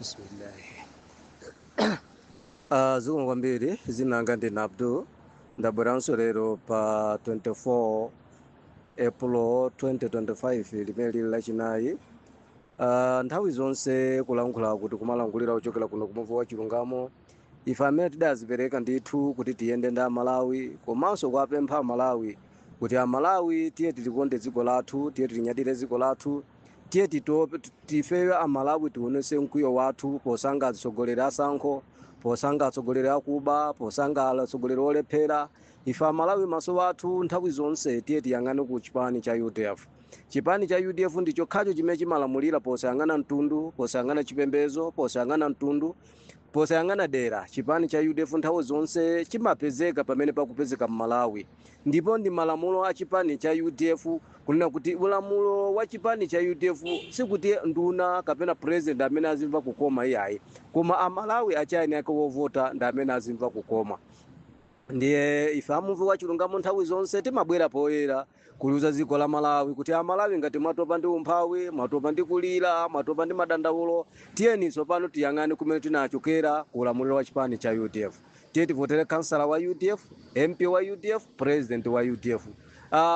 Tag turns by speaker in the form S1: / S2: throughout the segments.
S1: Bismillahi. Zikomo kwambiri. Dzina langa ndine Abdul. Ndabweranso lero pa 24 April 2025, limene lili Lachinayi. Nthawi zonse kulankhula kuti kumalankhulira kuchokera kuno kumuvi wa chilungamo. Ife amene tidazipereka ndithu kuti tiyende ndi Amalawi, komanso kuwapempha Amalawi kuti Amalawi, tiye tilikonde dziko lathu, tiye tilinyadire dziko lathu, tiye titope tifeyo Amalawi, tionese mkwiyo wathu posankha atsogoleri asankho, posankha atsogoleri akuba, posankha atsogoleri olephera. Ife Amalawi, maso athu nthawi zonse tiye tiyang'ane ku chipani cha UDF. Chipani cha UDF ndi chokhacho chimene chimalamulira posayang'ana mtundu, posayang'ana chipembedzo, posayang'ana mtundu, posayang'ana dera. Chipani cha UDF nthawi zonse chimapezeka pamene pakupezeka Mmalawi, ndipo ndi malamulo a chipani cha UDF kunena kuti ulamulo wa chipani cha UDF sikuti nduna kapena president amene azimva kukoma, iyayi, koma Amalawi achayani ake wovota ndi amene azimva kukoma. Ndiye ife amuvi wa chilungamo nthawi zonse timabwera poyera kuliuza dziko la Malawi kuti Amalawi, ngati mwatopa ndi umphawi, mwatopa ndi kulira, mwatopa ndi madandaulo, tiyeni tsopano tiyang'ane kumene tinachokera ku ulamuliro wa chipani cha UDF. Tiye tivotere kansala wa UDF, MP wa UDF, president wa UDF.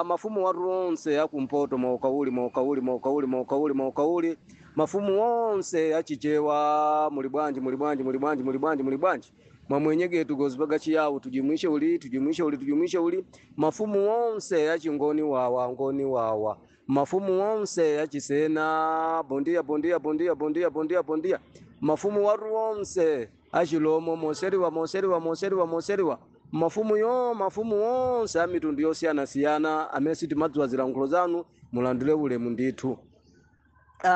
S1: Mafumu watu onse akumpoto, maukauli, maukauli, maukauli, maukauli, maukauli. Mafumu onse achichewa, muli bwanji? Muli bwanji? Muli bwanji? Muli bwanji? Muli bwanji? Mwamwenyegetu gozipaga chiyawu, tujumwishe uli, tujumwishe uli, tujumwishe uli. Mafumu onse achingoni wawa, ngoni wawa. Mafumu onse achisena, bondia, bondia, bondia, bondia, bondia, bondia. Mafumu watu onse achilomo, moseriwa, moseriwa, moseriwa, moseriwa. Mafumu yo, mafumu onse a mitundu yosiyanasiyana amene sitimadziwa zilankhulo zanu, mulandire ulemu ndithu.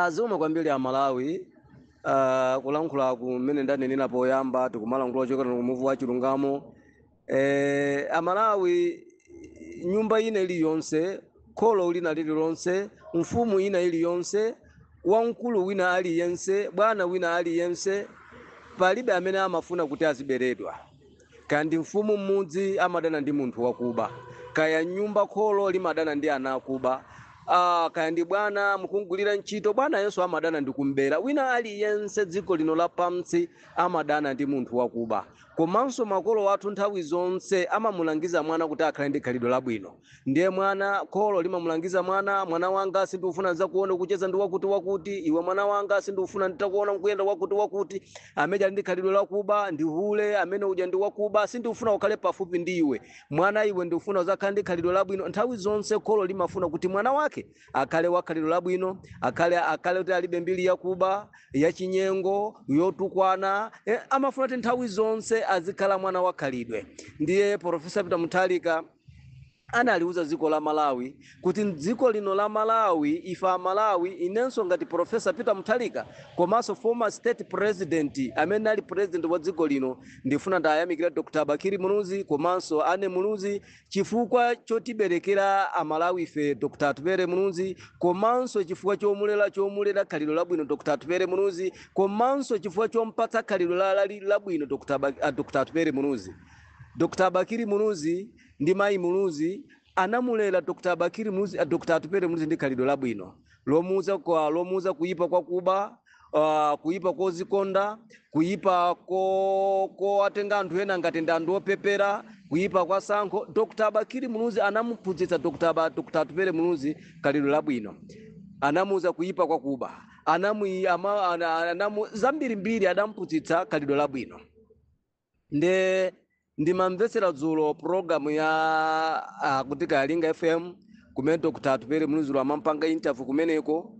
S1: Zikomo kwambiri Amalawi. Kulankhula kumene ndanenera poyamba, tikumalankhula chokera kumuvu wa chilungamo. Amalawi, nyumba ina iliyonse, kholo lina lililonse, mfumu ina iliyonse, wamkulu wina aliyense, bwana wina aliyense, palibe amene amafuna kuti aziberedwa. Kandi mfumu mmudzi amadana ndi munthu wakuba, kaya nyumba kholo limadana ndi ana akuba, kaya ndi bwana mukungulira ntchito, bwana yenso amadana ndi kumbera. Wina aliyense dziko lino lapansi amadana ndi munthu wakuba. Komanso makolo athu nthawi zonse amamulangiza mwana kuti akhale ndi khalidwe labwino. Ndiye mwana, kholo limamulangiza mwana: "Mwana wanga, sindikufuna zakuona kucheza ndi wakuti wakuti. Iwe mwana wanga, sindikufuna nditakuona nkuyenda wakuti wakuti amene ali ndi khalidwe lakuba, ndi hule amene uja, ndi wakuba. Sindikufuna ukhale pafupi ndi iwe. Mwana iwe, ndikufuna uzakhale ndi khalidwe labwino." Nthawi zonse kholo limafuna kuti mwana wake akhale wa khalidwe labwino, akhale kuti alibe mbiri yakuba, yachinyengo, yotukwana. Amafuna kuti nthawi zonse azikhala mwana wa khalidwe. Ndiye Profesa Peter Mutharika analiuza dziko la Malawi kuti mdziko lino la Malawi, ife Amalawi, inenso ngati Profesa Peter Mutharika komanso former state president amene ali president wa dziko lino, ndifuna ndayamikira Dr Bakili Muluzi komanso Anne Muluzi chifukwa chotiberekera Amalawi ife Dr Atupele Muluzi, komanso chifukwa chomulera khalidwe labwino Dr Atupele Muluzi, komanso chifukwa chompatsa khalidwe labwino Dr Atupele Muluzi. Dr Bakili Muluzi ndi mayi Muluzi anamulera Dr Bakili Muluzi, Dr Atupele Muluzi ndi khalidwe labwino lomuuza kuyipa kwa kuba, kuyipa kozikonda, kuyipa kowatenga anthu ena ngati ndi anthu opepera, kuyipa kwa sankho. Dr Bakili Muluzi anamuphunzitsa Dr Atupele Muluzi khalidwe labwino, anamuuza kuyipa kwa kuba, anamu, ama, ana, anamu, zambirimbiri, adamuphunzitsa khalidwe labwino. Nde ndimamvetsera dzulo program ya kuti Kalinga FM, kumene Dr Atupele Muluzi amampanga interview kumeneko.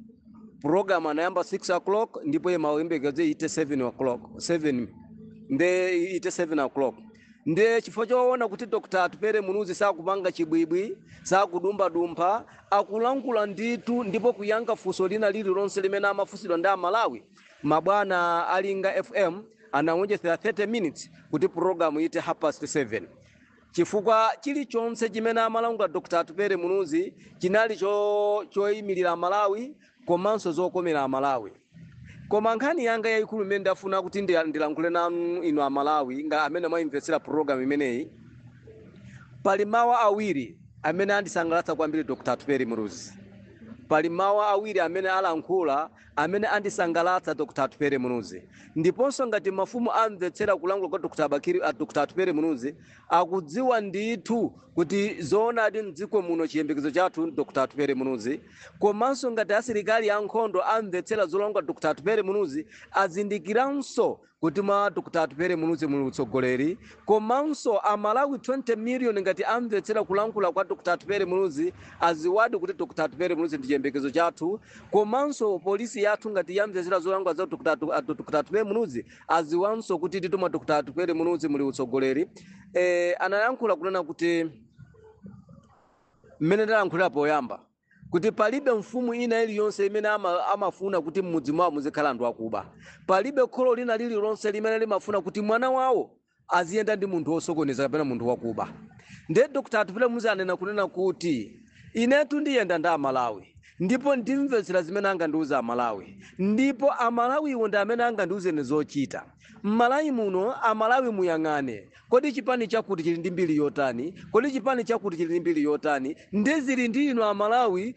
S1: Program anayamba 6 o'clock ndipo imayembekezeka ite 7 o'clock, 7, nde ite 7 o'clock. Nde chifukwa choona kuti Dr Atupele Muluzi sakupanga chibwibwi, sakudumbadumpha, akulankhula ndithu ndipo kuyankha funso lina lililonse limene amafunsidwa ndi Amalawi, mabwana alinga FM anawonjezera 30 minutes kuti program ite half past 7, chifukwa chilichonse chimene amalankhula Dr Atupele Muluzi chinali choyimirira Amalawi komanso zokomera Amalawi. Koma nkhani yanga yayikulu imene ndafuna kuti ndilankhule nanu inu Amalawi nga amene mwayimvetsera program imeneyi, pali mawu awiri amene andisangalatsa kwambiri Dr Atupele Muluzi. Pali mawu awiri amene alankhula amene andisangalatsa Dr. Atupele Muluzi. Ndiponso ngati mafumu amvetsera kulankhula kwa Dr. Bakili, Dr. Atupele Muluzi, akudziwa ndithu kuti zoonadi mdziko muno chiyembekezo chathu Dr. Atupele Muluzi. Komanso ngati asilikali ankhondo amvetsera zolankhula Dr. Atupele Muluzi, azindikiranso kuti mwa Dr. Atupele Muluzi muli utsogoleri. Komanso Amalawi 20 million ngati amvetsera kulankhula kwa Dr. Atupele Muluzi, aziwadi kuti Dr. Atupele Muluzi ndi chiyembekezo chathu. Komanso polisi yathu ngati yamvetsera zolankhula za Dr. Atupele Muluzi, aziwanso kuti ndithu mwa Dr. Atupele Muluzi muli utsogoleri. Anayankhula kunena kuti mmene ndalankhulira poyamba kuti palibe mfumu ina iliyonse imene amafuna kuti mmudzi mwawo muzikhala anthu akuba. Palibe kholo lina lililonse limene limafuna kuti mwana wawo aziyenda ndi munthu wosokoneza kapena munthu wakuba. Ndiye Dr. Atupele Muluzi anena kunena kuti inetu ndiyenda ndi Amalawi, ndipo ndimvetsera zimene angandiuze Amalawi, ndipo Amalawiwo ndi amene angandiuzeni zochita. M'Malawi muno, Amalawi muyang'ane, kodi chipani chakuti chili ndi mbiri yotani? Kodi chipani chakuti chili ndi mbiri yotani? Ndi zili ndi inu Amalawi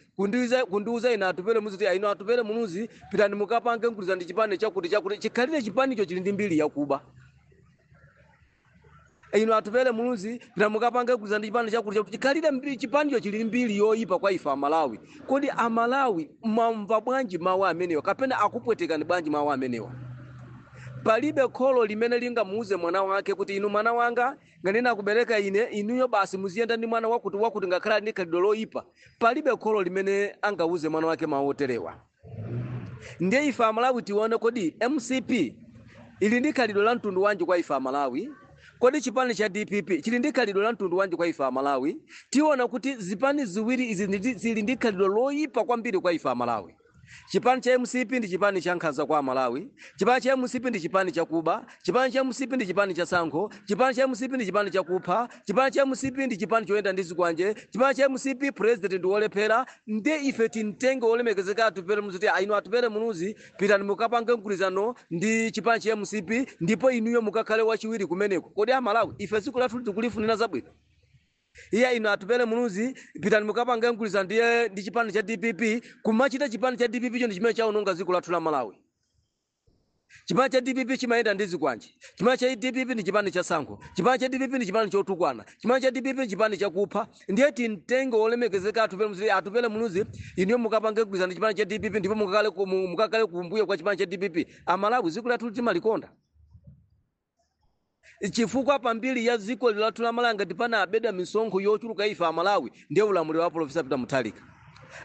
S1: kundiuza ine Atupele Muluzi kuti inu Atupele Muluzi pitani mukapange mgwirizano ndi chipani chakuti chakuti, chikhalire chipanicho chili ndi mbiri yakuba. Inu Atupele Muluzi pitani mukapange mgwirizano ndi chipani chakuti chakuti, chikhalire chipanicho chili ndi mbiri yoyipa kwa ife Amalawi. Kodi Amalawi mwamva bwanji mawu amenewa, kapena akupwetekani bwanji mawu amenewa? Palibe kholo limene lingamuuze mwana wake kuti inu mwana wanga ngati nakubereka ine, inuyo basi muziyenda ndi mwana wakuti wakuti ngakhale ali ndi khalidwe loyipa. Palibe kholo limene angauze mwana wake mawu oterewa. Ndiye ife Amalawi tione, kodi MCP ili ndi khalidwe la mtundu wanji kwa ife Amalawi? Kodi chipani cha DPP chili ndi khalidwe la mtundu wanji kwa ife Amalawi? Tiona kuti zipani ziwiri izi zili ndi khalidwe loyipa kwambiri kwa ife Amalawi. Chipani cha MCP ndi chipani cha nkhanza kwa Amalawi. Chipani cha MCP ndi chipani chakuba. Chipani cha MCP ndi chipani cha tsankho. Chipani cha MCP ndi chipani chakupha. Chipani cha MCP ndi chipani choyenda ndi zikwanje. Chipani cha MCP president ndi wolephera. Ndiye ife timtenge wolemekezeka Atupele Muluzi kuti inu Atupele Muluzi pitani mukapange mgwirizano ndi chipani cha MCP, ndipo inuyo mukakhale wachiwiri kumeneko. Kodi Amalawi ife dziko lathu tikulifunira zabwino? Iye inu Atupele Muluzi pitani mukapange mgwirizano ndi chipani cha DPP. Kumachita chipani cha DPP cho ndi chimene chaononga dziko lathu la Malawi. Chipani cha DPP chimayenda ndi zikwanje. Chipani cha DPP ndi chipani cha tsankho. Chipani cha DPP ndi chipani chotukwana. Chipani cha DPP ndi chipani chakupha. Ndiye timtenge wolemekezeka Atupele Muluzi, Atupele Muluzi inuyo mukapange mgwirizano ndi chipani cha DPP, ndipo mukakale kumbuyo kwa chipani cha DPP. Amalawi dziko lathu timalikonda, chifukwa pambiri ya dziko lathu la Malawi ngati pana abeda misonkho yochuluka ife Amalawi, ndiye ulamuliro wa Profesa Peter Mutharika.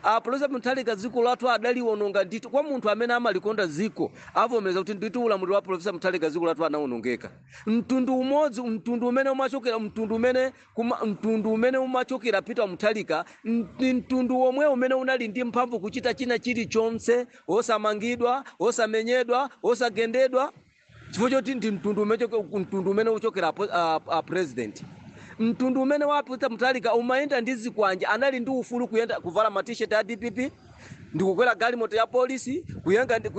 S1: A Profesa Mutharika dziko lathu adaliwononga ndithu. Kwa munthu amene amalikonda dziko avomereza kuti ndithu ulamuliro wa Profesa Mutharika dziko lathu anawonongeka. Mtundu umodzi, mtundu umene umachokera, mtundu umene kuma, mtundu umene umachokera Peter Mutharika ndi mtundu womwe umene unali ndi mphamvu kuchita china chilichonse osamangidwa, osamenyedwa, osagendedwa, chifukwa choti ndi mtundu umene uchokera a president. Mtundu umene wa Peter Mutharika umayenda ndi zikwanje, anali ndi ufulu kuyenda kuvala ma t-shirt a DPP ndikukwera galimoto ya polisi,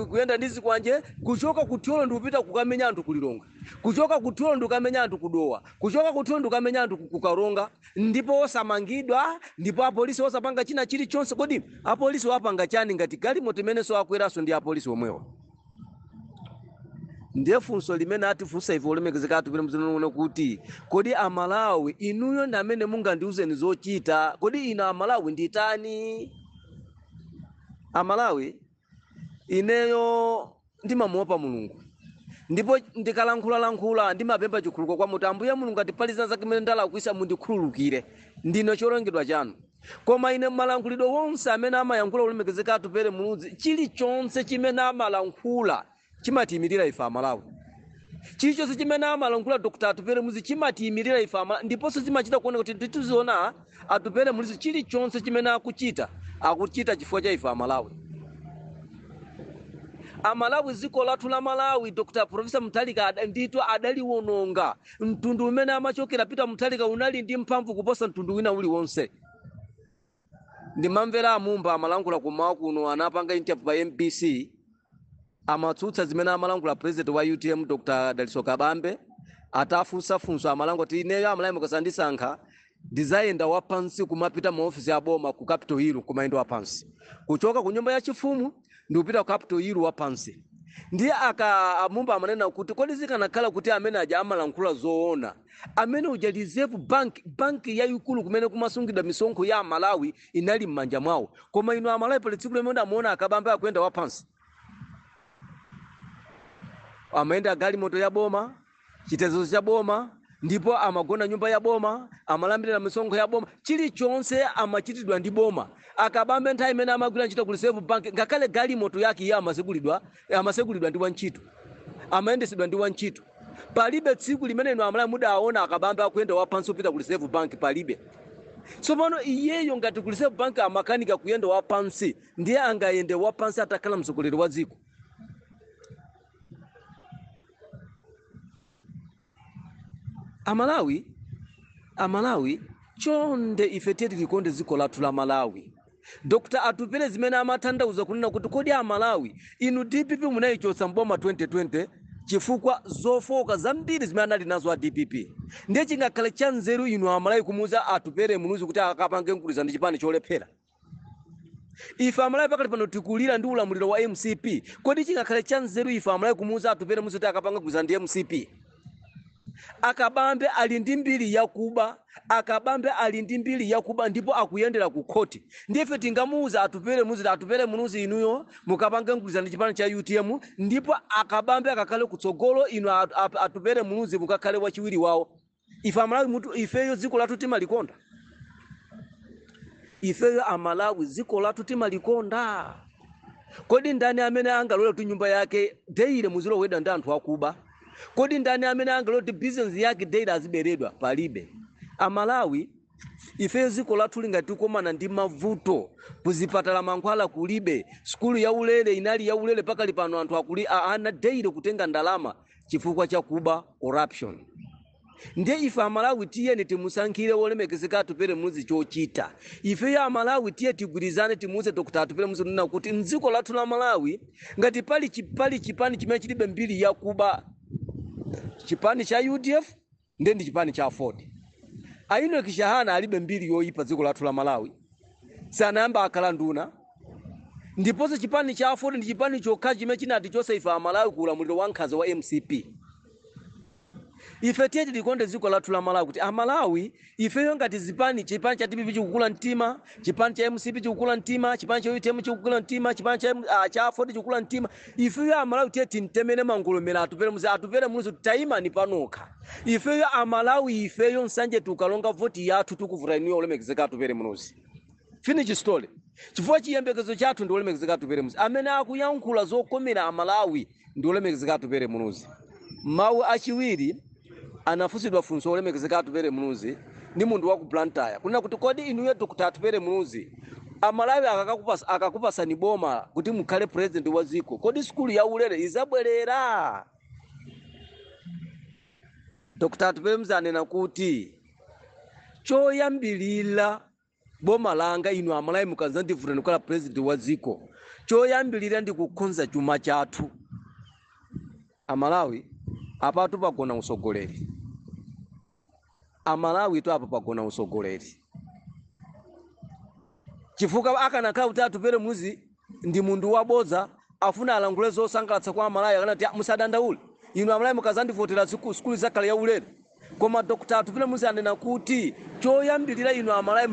S1: kuyenda ndi zikwanje kuchoka ku Thyolo ndikupita kukamenya anthu ku Lilongwe, kuchoka ku Thyolo ndikukamenya anthu ku Dowa, kuchoka ku Thyolo ndikukamenya anthu ku Karonga, ndipo osamangidwa, ndipo apolisi osapanga china chilichonse. Kodi apolisi wapanga chani ngati galimoto imenenso akweranso ndi apolisi omwewa? Ndiye funso limene atifunsa ife olemekezeka Atupele mzinong'ono kuti kodi Amalawi inuyo ndi amene mungandiuzeni zochita? Kodi inu Amalawi nditani? Amalawi, ineyo ndimamuopa Mulungu, ndipo ndikalankhulalankhula ndimapempha chikhululuko kwa muti Ambuye Mulungu atipaliza zake imene ndalakwisa, mundikhululukire, ndine cholengedwa chanu. Koma ine malankhulidwe wonse amene amayankhula olemekezeka Atupele Muluzi, chilichonse chimene amalankhula chimatiyimirira ife Amalawi. Chilichonse chimene amalankhula Dr. Atupele Muluzi chimatiyimirira ife Amalawi, ndiponso zimachita kuoneka kuti tituziona Atupele Muluzi chilichonse chimene akuchita, akuchita chifukwa cha ife Amalawi. Amalawi, dziko lathu la Malawi Dr. Profesa Mutharika ndithu adaliwononga. Mtundu umene amachokera Peter Mutharika unali ndi mphamvu kuposa mtundu wina uliwonse. Ndimamvera Amumba amalankhula kumawa kuno, anapanga interview pa MBC, amatsutsa zimene amalankhula president wa UTM Dr. Dalitso Kabambe. Atafunsa funso amalankhula kuti ineyo Amalawi mukasandisankha Ndizayenda wapansi kumapita maofisi a boma ku Capitol Hill, kumayenda wapansi kuchoka ku nyumba ya chifumu ndikupita ku Capitol Hill wapansi. Ndiye aka amumba amanena kuti kodi zikanakhala kuti amene aja amalankhula zoona, amene uja Reserve Bank, banki yayikulu kumene kumasungidwa misonkho ya Amalawi, inali m'manja mwawo, koma inu Amalawi, pali tsiku limene amuona akabambe akuyenda wapansi? Amayenda galimoto ya boma, chitetezo cha boma, ndipo amagona nyumba ya boma, amalambirira misonkho ya boma, chilichonse amachitidwa ndi boma. Akabambe nthawi imene amagwira ntchito ku Reserve Bank, ngakhale galimoto yake iye amasekulidwa ndi wantchito, amayendesedwa ndi wantchito. Palibe tsiku limene inu Amalawi mudaona akabambe akuyenda wapansi kupita ku Reserve Bank, palibe. Tsopano iyeyo ngati ku Reserve Bank amakanika kuyenda wapansi, ndiye angayende wapansi atakhala mtsogoleri wa dziko? Amalawi, Amalawi, chonde, ife tiye tilikonde dziko lathu la Malawi. Dr Atupele zimene amatanthauza kunena kuti kodi Amalawi inu, DPP munayichotsa mboma 2020 chifukwa zofoka zambiri zimene anali nazo a DPP, ndiye chingakhale cha nzeru inu Amalawi kumuuza Atupele Muluzi kuti akapange mgwirizano ndi chipani cholephera? Ife Amalawi pakati pano tikulira ndi ulamuliro wa MCP. Kodi chingakhale cha nzeru ife Amalawi kumuuza Atupele Muluzi kuti akapanga mgwirizano ndi MCP? Akabambe ali ndi mbiri yakuba, akabambe ali ndi mbiri yakuba ndipo akuyendera ku khoti. Ndife tingamuuza Atupele Muluzi, "Atupele Muluzi, inuyo mukapange mgwirizano ndi chipani cha UTM ndipo akabambe akakhale kutsogolo, inu Atupele Muluzi mukakhale wachiwiri wawo"? Ife Amalawi mutu, ifeyo dziko lathu timalikonda? Ifeyo Amalawi dziko lathu timalikonda? Kodi ndani amene angalole kuti nyumba yake daily muzilowedwa ndi anthu akuba? Kodi ndani amene angalole kuti business yake daily aziberedwa? Palibe. Amalawi, ifeyo dziko lathu lingatikomana ndi mavuto, kuzipatala mankhwala kulibe, sukulu yaulere inali yaulere, pakali pano anthu akuli ana daily kutenga ndalama chifukwa cha kuba, corruption. Ndiye ife Amalawi tiyeni timusankhire wolemekezeka Atupele Muluzi chochita. Ifeyo Amalawi tiye tigwirizane, timuuze Dr Atupele Muluzi kunena kuti mdziko lathu la Malawi ngati pali chipani chimene chilibe mbiri yakuba, chipani cha UDF, ndiye ndi chipani cha Aford. A Enoch Chihana alibe mbiri yoyipa dziko lathu la Malawi, sanayamba akhala nduna. Ndiponso chipani cha Aford ndi chipani chokha chimene chinati chonse ife Amalawi ku ulamuliro wa nkhanza wa MCP. Ife tiye tilikonde dziko lathu la Malawi, kuti Amalawi ifeyo ngati zipani, chipani cha DPP chikukula mtima, chipani cha MCP chikukula mtima, chipani cha UTM chikukula mtima, chipani cha Aford chikukula mtima, ifeyo Amalawi tiye timtemere mangolomera Atupele Muluzi. Atupele Muluzi, tayimani panokha. Ifeyo Amalawi, ifeyo Nsanje tukalonga voti yathu tikuvuta inuyo olemekezeka Atupele Muluzi. Finish story. Chifukwa chiyembekezo chathu ndi olemekezeka Atupele Muluzi. Amene akuyankhula zokomera Amalawi ndi olemekezeka Atupele Muluzi. Mawu achiwiri, anafunsidwa funso olemekezeka Atupele Muluzi ndi munthu wa ku Blantyre kunena kuti kodi inuyo Dr Atupele Muluzi, Amalawi akakupasani boma kuti mukhale president wa dziko, kodi sukulu yaulere izabwerera? Dr Atupele Muluzi anena kuti choyambilira boma langa, inu Amalawi mukazandivutani kukhala president wa dziko, choyambilira ndi kukonza chuma chathu. Amalawi, apatu pagona usogoleri. Amalawi to, apa pagona usogoleri, chifukwa akanakhala kuti Atupele Muluzi ndi munthu wabodza, afuna alankhule zosangalatsa kwa Amalawi, akanati, "Ah, musadandaule inu Amalawi, mukazandivotera sukulu zakhala yaulere." Koma Dr Atupele Muluzi anena kuti choyambilira, inu Amalawi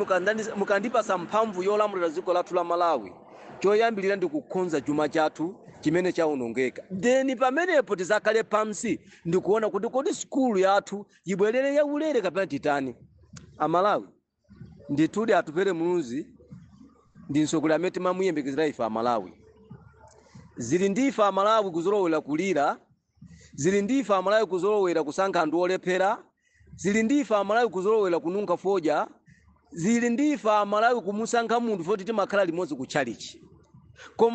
S1: mukandipasa mphamvu yolamulira dziko lathu la Malawi, choyambilira ndi kukonza chuma chathu chimene chawonongeka, then pamenepo tizakhale pansi ndikuona kuti kodi sukulu yathu ibwerere yaulere kapena titani. Amalawi, ndithudi Atupele Muluzi ndi mtsogoleri amene timamuyembekezera ife Amalawi. Zili ndi ife Amalawi kuzolowera kulira, zili ndi ife Amalawi kuzolowera kusankha anthu olephera, zili ndi ife Amalawi kuzolowera kununkha fodya, zili ndi ife Amalawi kumusankha munthu foti timakhala limodzi ku tchalichi. Koma